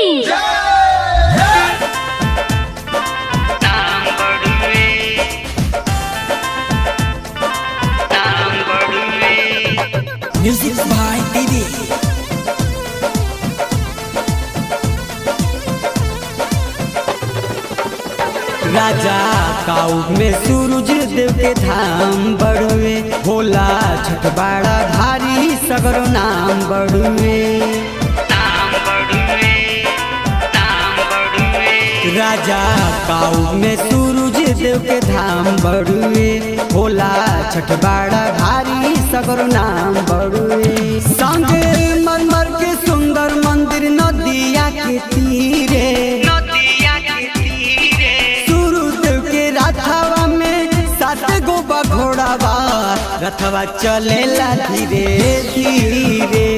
Music by Didi. राजा काऊ में सूरज देव के धाम बड़ुए, भोला छठबाड़ा धारी सगरो नाम बड़ुए। राजा काऊ में सूरज देव के धाम बड़ुए, भोला छठबाड़ा धारी सगरो नाम बड़ुए। संगे मरमर के सुंदर मंदिर नदिया के तीरे, रथवा में सात गो घोड़ावा, रथवा चलेला धीरे धीरे।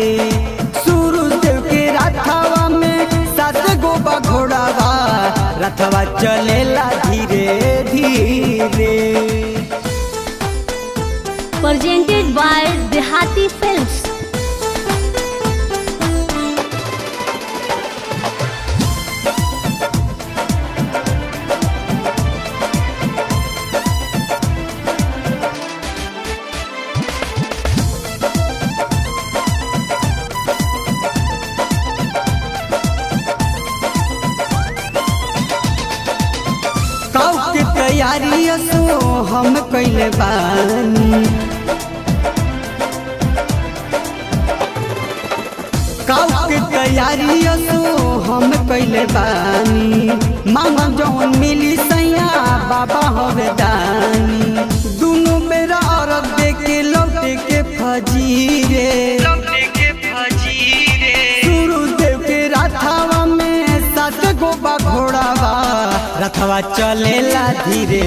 सूरज के रथवा में सात गो घोड़ावा, रथवा चलेला धीरे धीरे। Presented by Dehati Films. के तैयारी असो हम कैले बानी, काऊ के तैयारी असो हम कैले बानी। मांग जौन मिली सैया बाबा हवे दानी। दुनु बेरा अरब दे के लौटे के फजीरे, सूरज के रथवा में सात गो घोड़ावा, रथवा चलेला धीरे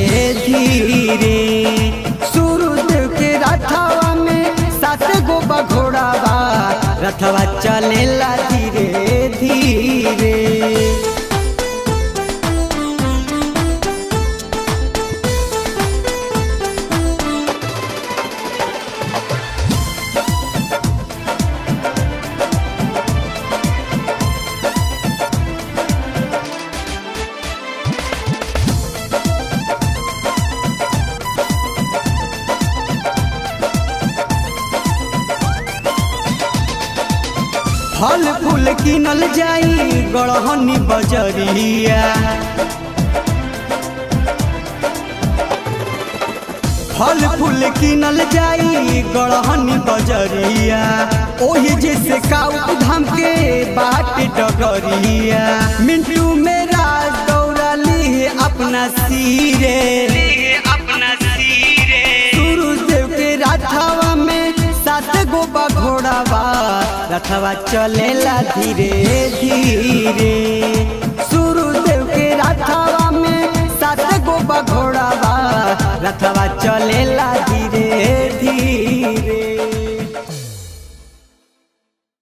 धीरे। सूरज के रथवा में सात गो घोड़ावा, रथवा चलेला धीरे धीरे। फल फूल किनल जाई गढ़हनी बजरिया, फल फूल किनल जाई गढ़हनी बजरिया। ओही जैसे काऊ धाम के बाट डगरिया। मिंटू मेरा दौड़ा ली अपना सिरे, सूरज के रथवा में सात गो घोड़ावा, रथवा चलेला धीरे धीरे। सूरज के रथवा